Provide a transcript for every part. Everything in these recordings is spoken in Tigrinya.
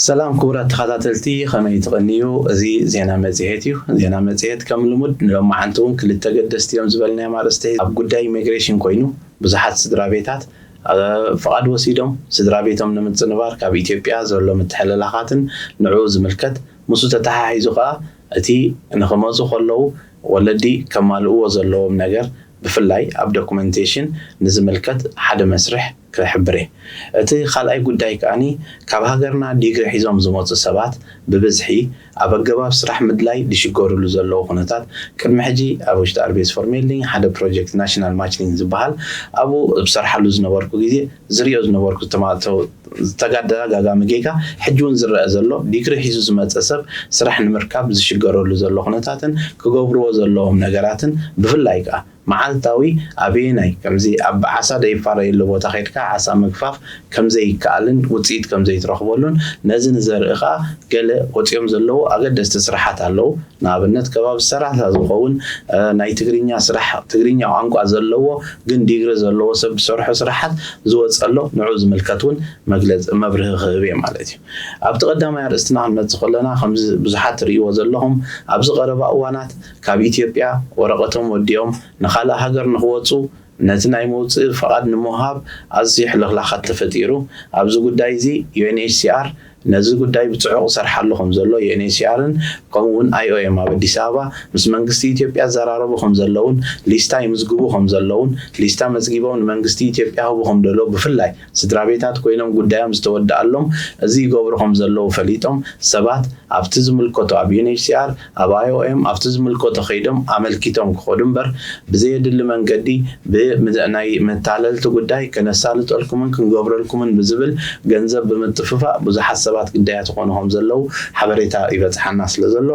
ሰላም ክቡራት ተኸታተልቲ፣ ከመይ ትቕንዩ? እዚ ዜና መጽሔት እዩ። ዜና መጽሔት ከም ልሙድ ንሎማዓንቲ እውን ክልተ ገደስቲ እዮም ዝበልናዮም ኣርእስቲ ኣብ ጉዳይ ኢሚግሬሽን ኮይኑ፣ ብዙሓት ስድራ ቤታት ፍቓድ ወሲዶም ስድራ ቤቶም ንምጽንባር ካብ ኢትዮጵያ ዘሎ ምትሕልላኻትን ንዕኡ ዝምልከት፣ ምስኡ ተተሓሒዙ ከኣ እቲ ንኽመጹ ከለዉ ወለዲ ከማልእዎ ዘለዎም ነገር ብፍላይ ኣብ ዶኩመንቴሽን ንዝምልከት ሓደ መስርሕ ክሕብር እየ። እቲ ካልኣይ ጉዳይ ከኣኒ ካብ ሃገርና ዲግሪ ሒዞም ዝመጹ ሰባት ብብዝሒ ኣብ ኣገባብ ስራሕ ምድላይ ዝሽገሩሉ ዘለዉ ኩነታት ቅድሚ ሕጂ ኣብ ውሽጢ ኣርቤስ ፎርሜሊን ሓደ ፕሮጀክት ናሽናል ማችሊን ዝበሃል ኣብኡ ዝሰርሓሉ ዝነበርኩ ግዜ ዝሪኦ ዝነበርኩ ዝተማልተው ዝተጋደጋጋሚ ጌጋ ሕጂ እውን ዝረአ ዘሎ ዲግሪ ሒዙ ዝመፀ ሰብ ስራሕ ንምርካብ ዝሽገረሉ ዘሎ ኩነታትን ክገብርዎ ዘለዎም ነገራትን ብፍላይ ከዓ መዓልታዊ ኣበየናይ ከምዚ ኣብ ዓሳ ደይፋረየሉ ቦታ ከድካ ዓሳ ምግፋፍ ከምዘይከኣልን ውፅኢት ከምዘይትረኽበሉን ነዚ ንዘርኢ ከዓ ገለ ወፂኦም ዘለዉ ኣገደስቲ ስራሓት ኣለዉ። ንኣብነት ከባቢ ሰራታ ዝኸውን ናይ ትግርኛ ስራሕ ትግርኛ ቋንቋ ዘለዎ ግን ዲግሪ ዘለዎ ሰብ ዝሰርሖ ስራሓት ዝወፀሎ ንዑ ዝምልከት እውን መግለፂ መብርሂ ክህብ እየ ማለት እዩ። ኣብቲ ቀዳማይ ኣርእስትና ክንመፅእ ከለና ከምዚ ብዙሓት ትርእይዎ ዘለኹም ኣብዚ ቀረባ እዋናት ካብ ኢትዮጵያ ወረቐቶም ወዲኦም ንኻልእ ሃገር ንክወፁ ነቲ ናይ መውፅኢ ፍቓድ ንምውሃብ ኣዝዩ ሕልኽላኻት ተፈጢሩ። ኣብዚ ጉዳይ እዚ ዩ ኤን ኤች ሲ ኣር ነዚ ጉዳይ ብፅዑቕ ሰርሓሉ ከም ዘሎ ዩ ኤን ኤች ሲ ኣርን ከምኡ እውን ኣይ ኦ ኤም ኣብ ኣዲስ ኣበባ ምስ መንግስቲ ኢትዮጵያ ዘራረቡ ከም ዘለውን ሊስታ ይምዝግቡ ከም ዘለውን ሊስታ መዝጊቦም ንመንግስቲ ኢትዮጵያ ህቡ ከም ደሎ ብፍላይ ስድራ ቤታት ኮይኖም ጉዳዮም ዝተወደኣሎም እዚ ይገብሩ ከም ዘለዉ ፈሊጦም ሰባት ኣብቲ ዝምልከቶ ኣብ ዩ ኤን ኤች ሲ ኣር ኣብ ኣይ ኦ ኤም ኣብቲ ዝምልከቶ ከይዶም ኣመልኪቶም ክኸዱ እምበር ብዘየድሊ መንገዲ ብናይ መታለልቲ ጉዳይ ከነሳልጠልኩምን ክንገብረልኩምን ብዝብል ገንዘብ ብምጥፍፋእ ብዙሓት ሰባት ግዳያት ይኾኑ ከም ዘለዉ ሓበሬታ ይበፅሓና ስለ ዘሎ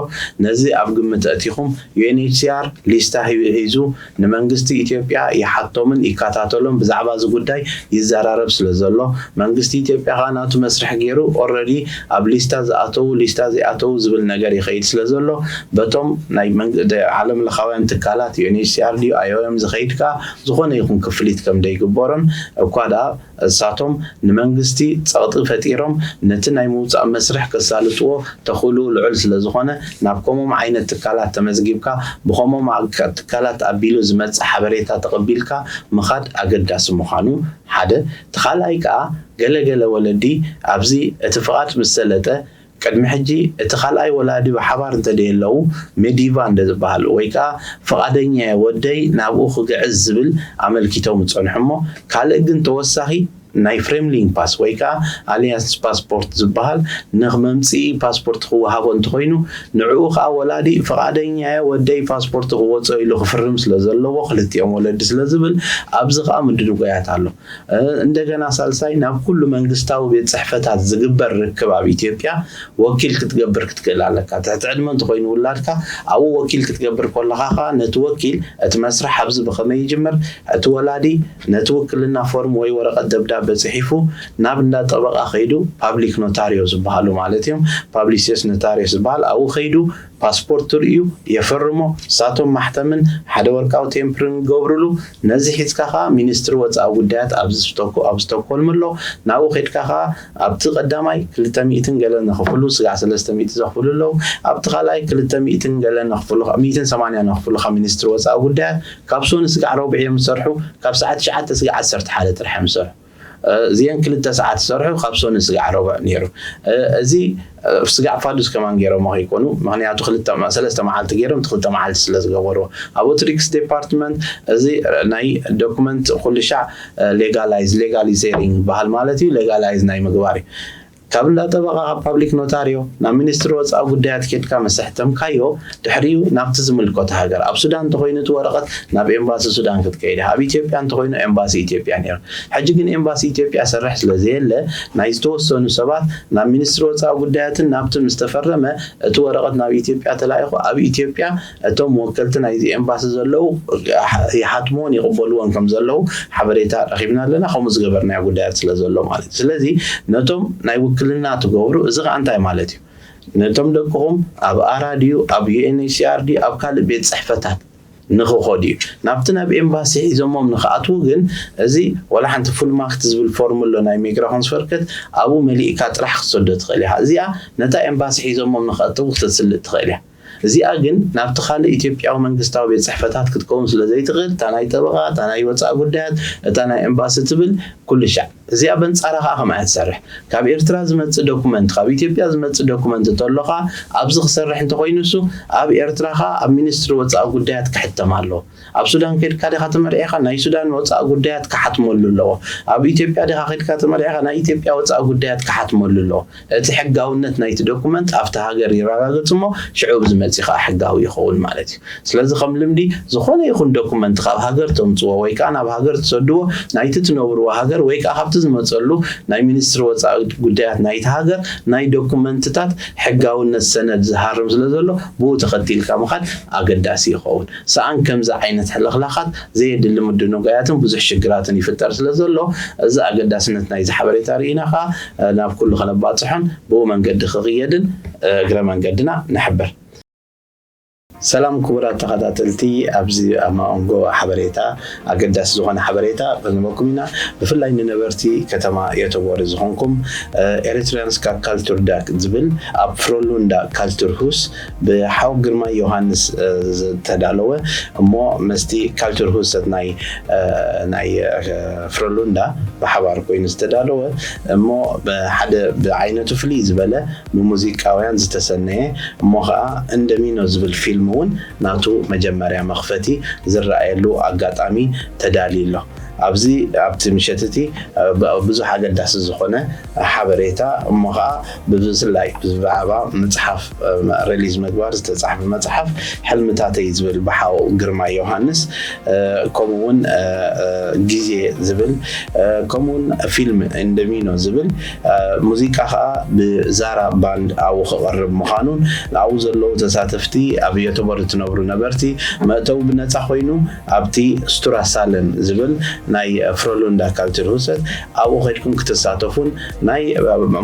ነዚ ኣብ ግምት ኣእቲኹም ዩ ኤን ኤች ሲ ኣር ሊስታ ሂዙ ንመንግስቲ ኢትዮጵያ ይሓቶምን ይከታተሎን ብዛዕባ እዚ ጉዳይ ይዘራረብ ስለ ዘሎ መንግስቲ ኢትዮጵያ ከዓ ናቱ መስርሕ ገይሩ ኦረዲ ኣብ ሊስታ ዝኣተዉ ሊስታ ዘይኣተዉ ዝብል ነገር ይኸይድ ስለ ዘሎ በቶም ናይ ዓለም ለኻውያን ትካላት ዩ ኤን ኤች ሲ ኣር ድዩ ኣይ ኦ ኤም ዝኸይድ ከዓ ዝኾነ ይኹን ክፍሊት ከም ደይግበሮን እኳ ደኣ እሳቶም ንመንግስቲ ፀቕጢ ፈጢሮም ነቲ ናይ ምውፃእ መስርሕ ከሳልጥዎ ተኽእልኡ ልዑል ስለ ዝኾነ ናብ ከምኦም ዓይነት ትካላት ተመዝጊብካ ብኸምኦም ትካላት ኣቢሉ ዝመፅእ ሓበሬታ ተቐቢልካ ምኻድ ኣገዳሲ ምዃኑ ሓደ እቲ ካልኣይ ከዓ ገለገለ ወለዲ ኣብዚ እቲ ፍቓድ ምስ ሰለጠ ቅድሚ ሕጂ እቲ ካልኣይ ወላዲ ብሓባር እንተደየለዉ ሜዲቫ እንደ ዝበሃል ወይ ከዓ ፍቓደኛ ወደይ ናብኡ ክግዕዝ ዝብል ኣመልኪቶም ዝፀንሑ እሞ ካልእ ግን ተወሳኺ ናይ ፍሬምሊንግ ፓስ ወይ ከዓ ኣሊያንስ ፓስፖርት ዝበሃል ንመምፅኢ ፓስፖርት ክወሃቦ እንተኮይኑ ንዕኡ ከዓ ወላዲ ፍቓደኛ ወደይ ፓስፖርት ክወፅኦ ኢሉ ክፍርም ስለ ዘለዎ ክልቲኦም ወለዲ ስለ ዝብል ኣብዚ ከዓ ምድንጎያት ኣሎ። እንደገና ሳልሳይ ናብ ኩሉ መንግስታዊ ቤት ፅሕፈታት ዝግበር ርክብ ኣብ ኢትዮጵያ ወኪል ክትገብር ክትክእል ኣለካ። ትሕቲ ዕድመ እንተኮይኑ ውላድካ ኣብኡ ወኪል ክትገብር ከለካ ከዓ ነቲ ወኪል እቲ መስርሕ ኣብዚ ብከመይ ይጅምር እቲ ወላዲ ነቲ ውክልና ፎርም ወይ ወረቐት ደብዳበ ፅሒፉ ናብ እንዳ ጠበቓ ከይዱ ፓብሊክ ኖታሪዮ ዝበሃሉ ማለት እዮም ፓብሊሲዮስ ኖታሪዮስ ዝበሃል ኣብኡ ከይዱ ፓስፖርት ርእዩ የፈርሞ ሳቶም ማሕተምን ሓደ ወርቃዊ ቴምፕርን ይገብርሉ ነዚ ሒዝካ ከዓ ሚኒስትሪ ወፃኢ ጉዳያት ኣብ ስቶኮልም ኣሎ ናብኡ ከድካ ከዓ ኣብቲ ቀዳማይ ክልተ ሚእትን ገለ ንክፍሉ ስጋዕ ሰለስተ ሚእቲ ዘኽፍሉ ኣለዉ ኣብቲ ካልኣይ ክልተ ሚእትን ገለ ንክፍሉ ሚእትን ሰማንያ ንክፍሉ ካብ ሚኒስትሪ ወፃኢ ጉዳያት ካብ ሶኒ ስጋዕ ረቡዕ እዮም ዝሰርሑ ካብ ሰዓት ትሽዓተ ስጋዕ ዓሰርተ ሓደ ጥራሕ እዮም ዝሰርሑ እዚአን ክልተ ሰዓት ዝሰርሑ ካብ ሶኒ ስጋዕ ረቡዕ ነይሩ እዚ ስጋዕ ፋዱስ ከማን ገይሮሞ ከይኮኑ ምክንያቱ ሰለስተ መዓልቲ ገይሮም ክልተ መዓልቲ ስለ ዝገበርዎ ኣብ ኦትሪክስ ዴፓርትመንት እዚ ናይ ዶኩመንት ኩሉ ሻዕ ሌጋላይዝ ሌጋሊዜሪንግ በሃል ማለት እዩ ሌጋላይዝ ናይ ምግባር እዩ ካብ እንዳ ጠበቓ ካብ ፓብሊክ ኖታሪዮ ናብ ሚኒስትሪ ወፃኢ ጉዳያት ኬድካ መሰሕተምካዮ ድሕሪኡ ናብቲ ዝምልከቶ ሃገር ኣብ ሱዳን እንተኮይኑ እቲ ወረቐት ናብ ኤምባሲ ሱዳን ክትከይድ ኣብ ኢትዮጵያ እንተኮይኑ ኤምባሲ ኢትዮጵያ ነይሩ ሕጂ ግን ኤምባሲ ኢትዮጵያ ሰርሕ ስለ ዘየለ ናይ ዝተወሰኑ ሰባት ናብ ሚኒስትሪ ወፃኢ ጉዳያትን ናብቲ ምስ ተፈረመ እቲ ወረቐት ናብ ኢትዮጵያ ተላኢኹ ኣብ ኢትዮጵያ እቶም ወከልቲ ናይዚ ኤምባሲ ዘለዉ ይሓትምዎን ይቕበልዎን ከም ዘለዉ ሓበሬታ ረኺብና ኣለና ከምኡ ዝገበርናዮ ጉዳያት ስለ ዘሎ ማለት እዩ ስለዚ ነቶም ናይ ውክልና ትገብሩ እዚ ከዓ እንታይ ማለት እዩ ነቶም ደቅኹም ኣብ ኣራ ድዩ ኣብ ዩ ኤን ኤች ሲ ኣር ድዩ ኣብ ካልእ ቤት ፅሕፈታት ንኽኸዱ እዩ። ናብቲ ናብ ኤምባሲ ሒዞሞም ንኽኣትዉ ግን እዚ ዋላ ሓንቲ ፉልማክት ዝብል ፎርም ኣሎ ናይ ሚግራሾንስቨርከት፣ ኣብኡ መሊእካ ጥራሕ ክትሰዶ ትኽእል ኢኻ። እዚኣ ነታ ኤምባሲ ሒዞሞም ንኽኣትዉ ክተስልጥ ትኽእል እያ። እዚኣ ግን ናብቲ ካልእ ኢትዮጵያዊ መንግስታዊ ቤት ጽሕፈታት ክትከውን ስለ ዘይትኽእል፣ እታ ናይ ጠበቓ፣ እታ ናይ ወጻኢ ጉዳያት፣ እታ ናይ ኤምባሲ ትብል ኩሉ ሻዕ። እዚኣ በንጻራ ከኣ ከምኣ እያ ትሰርሕ። ካብ ኤርትራ ዝመጽእ ዶኩመንት፣ ካብ ኢትዮጵያ ዝመጽእ ዶኩመንት እንተሎ ከኣ ኣብዚ ክሰርሕ እንተኾይኑ እሱ ኣብ ኤርትራ ከኣ ኣብ ሚኒስትሪ ወጻኢ ጉዳያት ክሕተም ኣለዎ። ኣብ ሱዳን ከድካ ዲኻ ተመርዒኻ፣ ናይ ሱዳን ወጻኢ ጉዳያት ክሓትመሉ ኣለዎ። ኣብ ኢትዮጵያ ዲኻ ከድካ ተመርዒኻ፣ ናይ ኢትዮጵያ ወጻኢ ጉዳያት ክሓትመሉ ኣለዎ። እቲ ሕጋውነት ናይቲ ዶኩመንት ኣብቲ ሃገር ይረጋገጽ እሞ ሽዑ ኣብዚ መጺእ ከኣ ሕጋዊ ይኸውን ማለት እዩ። ስለዚ ከም ልምዲ ዝኾነ ይኹን ዶኩመንት ካብ ሃገር ተምጽዎ ወይ ከኣ ናብ ሃገር ትሰድዎ ናይቲ ትነብርዎ ሃገር ወይ ከኣ ካብቲ ዝመጸሉ ናይ ሚኒስትሪ ወጻኢ ጉዳያት ናይቲ ሃገር ናይ ዶኩመንትታት ሕጋውነት ሰነድ ዝሃርም ስለ ዘሎ ብኡ ተኸቲልካ ምኻድ ኣገዳሲ ይኸውን። ሰኣን ከምዚ ዓይነት ሕልኽላኻት ዘየድሊ ምድንጓያትን ብዙሕ ሽግራትን ይፍጠር ስለ ዘሎ እዚ ኣገዳስነት ናይዚ ሓበሬታ ርኢና ከኣ ናብ ኩሉ ከነባጽሖን ብኡ መንገዲ ክኽየድን እግረ መንገድና ንሕብር። ሰላም ክቡራት ተኸታተልቲ፣ ኣብዚ ኣብ ማኦንጎ ሓበሬታ ኣገዳሲ ዝኾነ ሓበሬታ ክንበኩም ኢና። ብፍላይ ንነበርቲ ከተማ ዮተቦሪ ዝኾንኩም ኤሪትሪያንስካ ካልቱር ዳግ ዝብል ኣብ ፍሮሉንዳ ካልቱር ሁስ ብሓው ግርማይ ዮሃንስ ዝተዳለወ እሞ መስቲ ካልቱር ሁሰት ናይ ናይ ፍሮሉንዳ ብሓባር ኮይኑ ዝተዳለወ እሞ ብሓደ ብዓይነቱ ፍልይ ዝበለ ብሙዚቃውያን ዝተሰነየ እሞ ኸዓ እንደሚኖ ዝብል ፊልም እውን ናቱ መጀመርያ መኽፈቲ ዝረኣየሉ ኣጋጣሚ ተዳልዩ ኣሎ። ኣብዚ ኣብቲ ምሸት እቲ ብዙሕ ኣገዳሲ ዝኾነ ሓበሬታ እሞ ኸዓ ብብስላይ ብዛዕባ መፅሓፍ ሪሊዝ ምግባር ዝተፃሕፈ መፅሓፍ ሕልምታተይ ዝብል ብሓው ግርማ ዮሃንስ ከምኡ እውን ግዜ ዝብል ከምኡ እውን ፊልም እንደሚኖ ዝብል ሙዚቃ ከዓ ብዛራ ባንድ ኣብኡ ክቐርብ ምዃኑን ኣብኡ ዘለዉ ተሳተፍቲ ኣብ ዮተቦሪ ትነብሩ ነበርቲ መእተዊ ብነፃ ኮይኑ ኣብቲ ስቱራ ሳለን ዝብል ናይ ፍሮሉንዳ ካልቸር ሁሰት ኣብኡ ከድኩም ክትሳተፉን ናይ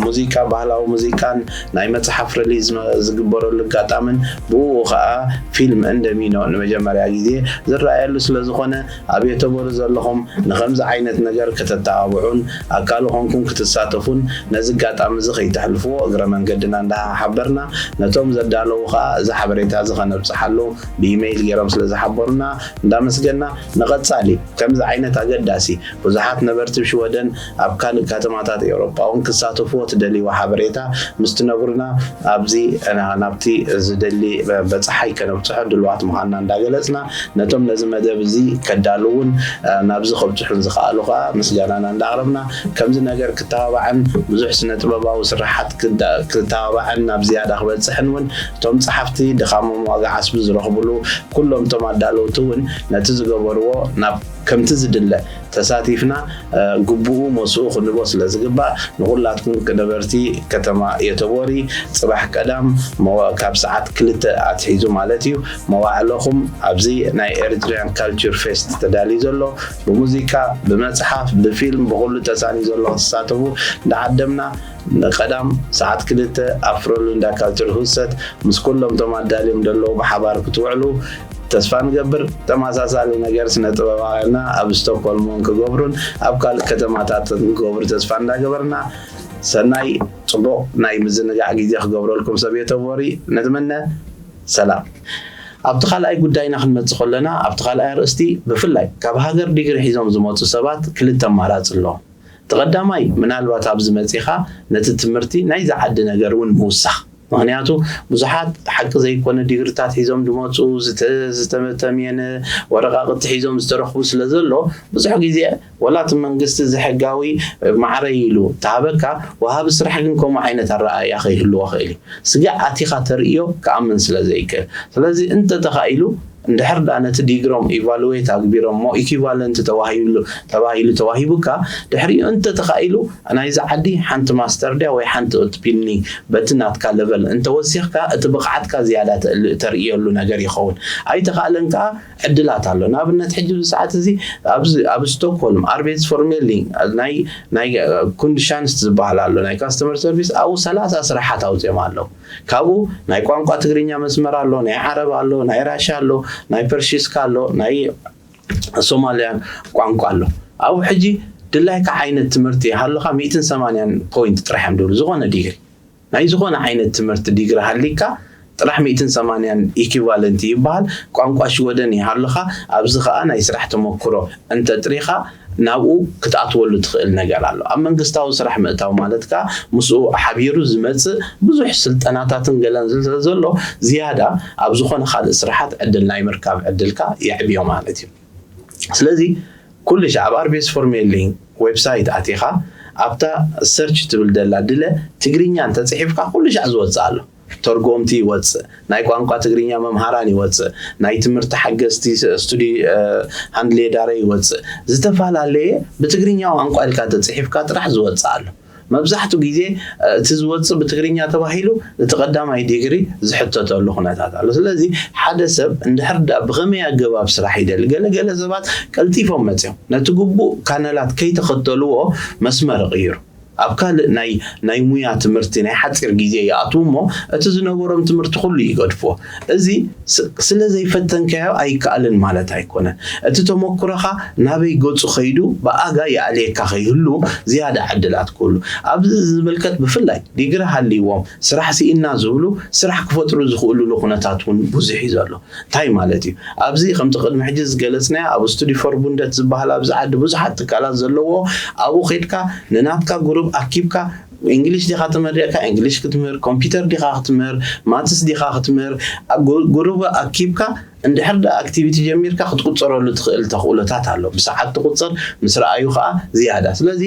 ሙዚቃ ባህላዊ ሙዚቃን ናይ መፅሓፍ ሪሊዝ ዝግበረሉ ኣጋጣምን ብኡ ከዓ ፊልም እንደሚኖ ንመጀመርያ ግዜ ዝረኣየሉ ስለ ዝኾነ ኣብ ዮተቦሪ ዘለኹም ንኸምዚ ዓይነት ነገር ከተተባብዑን ኣካል ኾንኩም ክትሳተፉን ነዚ ኣጋጣሚ እዚ ከይተሕልፍዎ እግረ መንገድና እንዳሓበርና ነቶም ዘዳለዉ ከዓ እዚ ሓበሬታ እዚ ከነብፅሓሉ ብኢሜይል ገይሮም ስለ ዝሓበሩና እንዳመስገና ንቐፃሊ ከምዚ ዓይነት ኣገዳሲ ብዙሓት ነበርቲ ሽወደን ኣብ ካልእ ከተማታት ኤውሮጳ እውን ክሳተፍዎ ትደልይዎ ሓበሬታ ምስ ትነግሩና ኣብዚ ናብቲ ዝደሊ በፃሓይ ከነብፅሖ ድልዋት ምዃንና እንዳገለፅና ነቶም ነዚ መደብ እዚ ከዳልውን ናብዚ ከብፅሑን ዝኸኣሉ ከዓ ምስጋናና እንዳቕረብና ከምዚ ነገር ክተባባዕን ብዙሕ ስነ ጥበባዊ ስራሓት ክተባባዕን ናብ ዝያዳ ክበፅሕን እውን እቶም ፀሓፍቲ ድኻሞም ዋጋ ዓስቢ ዝረኽብሉ ኩሎም እቶም ኣዳለውቲ እውን ነቲ ዝገበርዎ ናብ ከምቲ ዝድለ ተሳቲፍና ግቡኡ መስኡ ክንቦ ስለ ዝግባእ ንኹላትኩም ነበርቲ ከተማ ዮተቦሪ ፅባሕ ቀዳም ካብ ሰዓት ክልተ ኣትሒዙ ማለት እዩ መዋዕለኹም ኣብዚ ናይ ኤሪትሪያን ካልቸር ፌስት ተዳልዩ ዘሎ ብሙዚቃ ብመፅሓፍ ብፊልም ብኩሉ ተሳኒ ዘሎ ክትሳተፉ እንዳዓደምና ንቀዳም ሰዓት ክልተ ኣብ ፍሮሉንዳ ካልቸር ሁሰት ምስ ኩሎም ቶም ኣዳልዮም ዘለዉ ብሓባር ክትውዕሉ ተስፋ ንገብር። ተመሳሳሊ ነገር ስነ ጥበባውያንና ኣብ ስቶክሆልም እውን ክገብሩን ኣብ ካልእ ከተማታት ክገብሩ ተስፋ እንዳገበርና ሰናይ ፅቡቕ ናይ ምዝንጋዕ ግዜ ክገብረልኩም ሰብ ዮተቦሪ ንትምነ። ሰላም። ኣብቲ ካልኣይ ጉዳይና ክንመፅእ ከለና ኣብቲ ካልኣይ ኣርእስቲ ብፍላይ ካብ ሃገር ዲግሪ ሒዞም ዝመፁ ሰባት ክልተ ኣማራፂ ኣለዎም። እቲ ቀዳማይ ምናልባት ኣብዚ መፂኻ ነቲ ትምህርቲ ናይዚ ዓዲ ነገር እውን ምውሳኽ ምኽንያቱ ብዙሓት ሓቂ ዘይኮነ ዲግርታት ሒዞም ዝመፁ ዝተተምየነ ወረቃቅቲ ሒዞም ዝተረኽቡ ስለ ዘሎ ብዙሕ ግዜ ወላ እቲ መንግስቲ ዝሕጋዊ ማዕረ ኢሉ ተሃበካ ወሃቢ ስራሕ ግን ከምኡ ዓይነት ኣረኣእያ ከይህልዎ ክእል እዩ ስጋዕ ኣቲኻ ተርእዮ ክኣምን ስለ ዘይክእል ስለዚ እንተተኻኢሉ እንድሕር ደኣ ነቲ ዲግሮም ኢቫሉዌት ኣግቢሮሞ ኢኪቫለንት ተባሂሉ ተባሂሉ ተዋሂቡካ ድሕሪኡ እንተተኻኢሉ ናይዚ ዓዲ ሓንቲ ማስተር ድያ ወይ ሓንቲ ኦትፒኒ በቲ ናትካ ለቨል እንተወሲኽካ እቲ ብቕዓትካ ዝያዳ ተርእየሉ ነገር ይኸውን ኣይተኻእለን ከዓ ዕድላት ኣሎ ንኣብነት ሕጂ ብሰዓት እዚ ኣብ ስቶክሆልም ኣርቤትስ ፎርሜሊንግ ናይ ናይ ኩንድሻንስት ዝበሃል ኣሎ ናይ ካስተመር ሰርቪስ ኣብኡ ሰላሳ ስራሓት ኣውፅኦም ኣለዉ ካብኡ ናይ ቋንቋ ትግርኛ መስመር ኣሎ ናይ ዓረብ ኣሎ ናይ ራሻ ኣሎ ናይ ፐርሺስካ ኣሎ፣ ናይ ሶማልያ ቋንቋ ኣሎ። ኣብኡ ሕጂ ድላይካ ዓይነት ትምህርቲ ይሃሉኻ ሚእትን ሰማንያን ፖይንት ጥራሕ እዮም ድብሉ፣ ዝኾነ ዲግሪ፣ ናይ ዝኾነ ዓይነት ትምህርቲ ዲግሪ ሃሊካ ጥራሕ ሚእትን ሰማንያን ኢኪቫለንት ይበሃል። ቋንቋ ሽወደን ይሃሉኻ፣ ኣብዚ ኸኣ ናይ ስራሕ ተመክሮ እንተጥሪኻ ናብኡ ክትኣትወሉ ትኽእል ነገር ኣሎ። ኣብ መንግስታዊ ስራሕ ምእታው ማለት ከኣ ምስኡ ሓቢሩ ዝመጽእ ብዙሕ ስልጠናታትን ገለን ስለ ዘሎ ዝያዳ ኣብ ዝኾነ ካልእ ስራሓት ዕድል ናይ ምርካብ ዕድልካ የዕብዮ ማለት እዩ። ስለዚ ኩሉ ሻዕ ኣብ ኣርቤስ ፎርሜሊን ዌብሳይት ኣቲኻ ኣብታ ሰርች ትብል ደላ ድለ ትግርኛ እንተፅሒፍካ ኩሉ ሻዕ ዝወፅእ ኣሎ። ተርጎምቲ ይወፅእ፣ ናይ ቋንቋ ትግርኛ መምሃራን ይወፅእ፣ ናይ ትምህርቲ ሓገዝቲ ስቱዲ ሃንድሌዳረ ይወፅእ። ዝተፈላለየ ብትግርኛ ቋንቋ ኢልካ ተፅሒፍካ ጥራሕ ዝወፅእ ኣሎ። መብዛሕትኡ ግዜ እቲ ዝወፅእ ብትግርኛ ተባሂሉ እቲ ቀዳማይ ዲግሪ ዝሕተተሉ ኩነታት ኣሎ። ስለዚ ሓደ ሰብ እንድሕር ዳ ብኸመይ ኣገባብ ስራሕ ይደሊ፣ ገለገለ ሰባት ቀልጢፎም መፅዮም ነቲ ግቡእ ካነላት ከይተኸተልዎ መስመር ይቕይሩ። ኣብ ካልእ ናይ ናይ ሙያ ትምህርቲ ናይ ሓፂር ግዜ ይኣትዉ እሞ እቲ ዝነበሮም ትምህርቲ ኩሉ ይገድፍዎ። እዚ ስለ ዘይፈተንካዮ ኣይከኣልን ማለት ኣይኮነን። እቲ ተመኩሮኻ ናበይ ገፁ ከይዱ ብኣጋ ይኣልየካ ከይህሉ ዝያዳ ዕድላት ክህሉ። ኣብዚ ዝምልከት ብፍላይ ዲግሪ ሃልይዎም ስራሕ ስኢና ዝብሉ ስራሕ ክፈጥሩ ዝኽእሉሉ ኩነታት እውን ብዙሕ እዩ ዘሎ። እንታይ ማለት እዩ? ኣብዚ ከምቲ ቅድሚ ሕጂ ዝገለፅናዮ ኣብ ስቱዲ ፎርቡንደት ዝበሃል ኣብዚ ዓዲ ብዙሓት ትካላት ዘለዎ ኣብኡ ከድካ ንናትካ ጉሩብ ኣኪብካ እንግሊሽ ዲኻ ትምህር ደካ እንግሊሽ ክትምህር፣ ኮምፒውተር ዲኻ ክትምህር፣ ማትስ ዲኻ ክትምህር፣ ጉሩብ ኣኪብካ እንድሕር ዳ ኣክቲቪቲ ጀሚርካ ክትቁፀረሉ ትኽእል ተኽእሎታት ኣሎ። ብሰዓት ትቁፀር፣ ምስ ረኣዩ ከዓ ዝያዳ። ስለዚ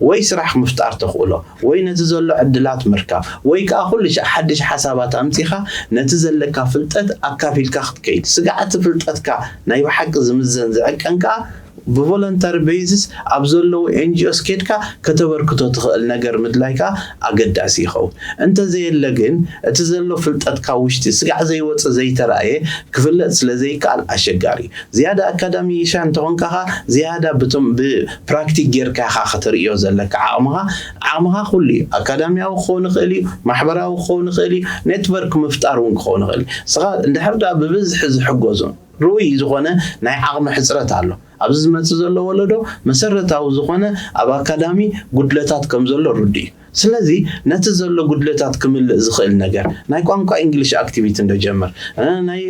ወይ ስራሕ ምፍጣር ተኽእሎ ወይ ነቲ ዘሎ ዕድላት ምርካብ ወይ ከዓ ኩሉ ሻዕ ሓድሽ ሓሳባት ኣምፂኻ ነቲ ዘለካ ፍልጠት ኣካፊልካ ክትከይድ። ስግዓቲ ፍልጠትካ ናይ ብሓቂ ዝምዘን ዝዕቀን ከዓ ብቮለንተሪ ቤዝስ ኣብ ዘለዉ ኤንጂኦስ ኬድካ ከተበርክቶ ትኽእል ነገር ምድላይ ከዓ ኣገዳሲ ይኸውን። እንተዘየለ ግን እቲ ዘሎ ፍልጠትካ ውሽጢ ስጋዕ ዘይወፅእ ዘይተረኣየ ክፍለጥ ስለ ዘይከኣል ኣሸጋሪ እዩ። ዝያዳ ኣካዳሚሻን እንተኾንካ ኸዓ ዝያዳ ብቶም ብፕራክቲክ ጌርካ ኢኻ ከተርእዮ ዘለካ ዓቕምኻ። ዓቕምኻ ኩሉ እዩ። ኣካዳሚያዊ ክኸውን ይኽእል እዩ፣ ማሕበራዊ ክኸውን ይኽእል እዩ፣ ኔትወርክ ምፍጣር እውን ክኸውን ይኽእል እዩ። ንስኻ እንድሕር ደኣ ብብዝሒ ዝሕገዙ ርኡይ ዝኾነ ናይ ዓቕሚ ሕፅረት ኣሎ። ኣብዚ ዝመፅእ ዘሎ ወለዶ መሰረታዊ ዝኾነ ኣብ ኣካዳሚ ጉድለታት ከም ዘሎ ርዱእ እዩ። ስለዚ ነቲ ዘሎ ጉድለታት ክምልእ ዝኽእል ነገር ናይ ቋንቋ እንግሊሽ ኣክቲቪቲ እንዶ ጀምር፣ ናይ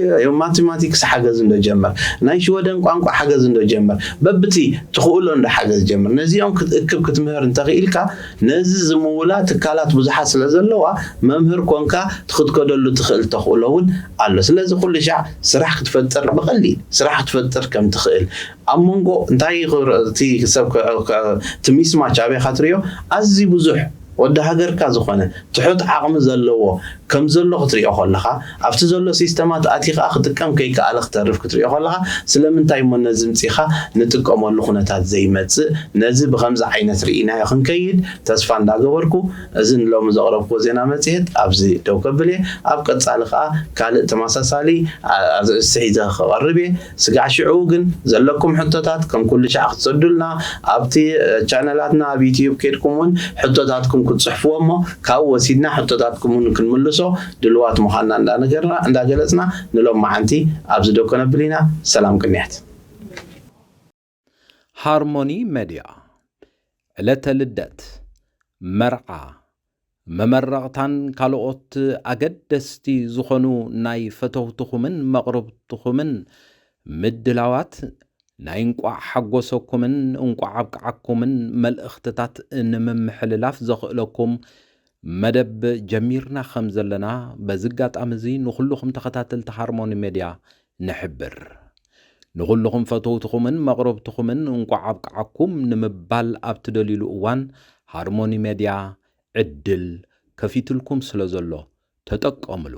ማቴማቲክስ ሓገዝ እንዶ ጀምር፣ ናይ ሽወደን ቋንቋ ሓገዝ እንዶ ጀምር፣ በብቲ ትኽእሎ እንዶ ሓገዝ ጀምር። ነዚኦም ክትእክብ ክትምህር እንተኽኢልካ ነዚ ዝምውላ ትካላት ብዙሓት ስለ ዘለዋ መምህር ኮንካ ትኽትከደሉ ትኽእል ተኽእሎ እውን ኣሎ። ስለዚ ኩሉ ሻዕ ስራሕ ክትፈጥር ብቐሊል ስራሕ ክትፈጥር ከም ትኽእል ኣብ መንጎ እንታይ እቲ ሰብ እቲ ሚስማች ኣበይ ካ ትሪኦ ኣዝዩ ብዙሕ ወዲ ሃገርካ ዝኾነ ትሑት ዓቕሚ ዘለዎ ከም ዘሎ ክትሪኦ ከለኻ ኣብቲ ዘሎ ሲስተማት ኣቲ ከዓ ክጥቀም ከይከኣለ ክተርፍ ክትሪኦ ከለኻ ስለምንታይ እሞ ነዚ ምፂኻ ንጥቀመሉ ኩነታት ዘይመፅእ ነዚ ብከምዚ ዓይነት ርኢናዮ ክንከይድ ተስፋ እንዳገበርኩ እዚ ንሎሚ ዘቕረብኩዎ ዜና መፅሄት ኣብዚ ደው ከብል እየ። ኣብ ቀፃሊ ከዓ ካልእ ተመሳሳሊ ኣርእስቲ ሒዘ ክቐርብ እየ። ስጋዕ ሽዑ ግን ዘለኩም ሕቶታት ከም ኩሉ ሻዕ ክትሰዱልና ኣብቲ ቻነላትና ኣብ ዩትዩብ ከድኩም እውን ሕቶታትኩም ክትፅሕፍዎ እሞ ካብኡ ወሲድና ሕቶታትኩም እውን ክንምልሶ ድልዋት ምዃንና እንዳነገርና እንዳገለፅና ንሎም መዓንቲ ኣብዚ ደው ከነብል ኢና። ሰላም ቅንያት። ሃርሞኒ መድያ ዕለተ ልደት፣ መርዓ፣ መመረቕታን ካልኦት ኣገደስቲ ዝኾኑ ናይ ፈተውትኹምን መቕርብትኹምን ምድላዋት ናይ እንቋዕ ሓጎሰኩምን እንቋዕ ኣብቅዓኩምን መልእኽትታት ንምምሕልላፍ ዘኽእለኩም መደብ ጀሚርና ከም ዘለና በዚ ኣጋጣሚ እዚ ንኹልኹም ተኸታተልቲ ሃርሞኒ ሜድያ ንሕብር። ንኹልኹም ፈተውትኹምን መቕረብትኹምን እንቋዕ ኣብቅዓኩም ንምባል ኣብ ትደልዩሉ እዋን ሃርሞኒ ሜድያ ዕድል ከፊትልኩም ስለ ዘሎ ተጠቀምሉ።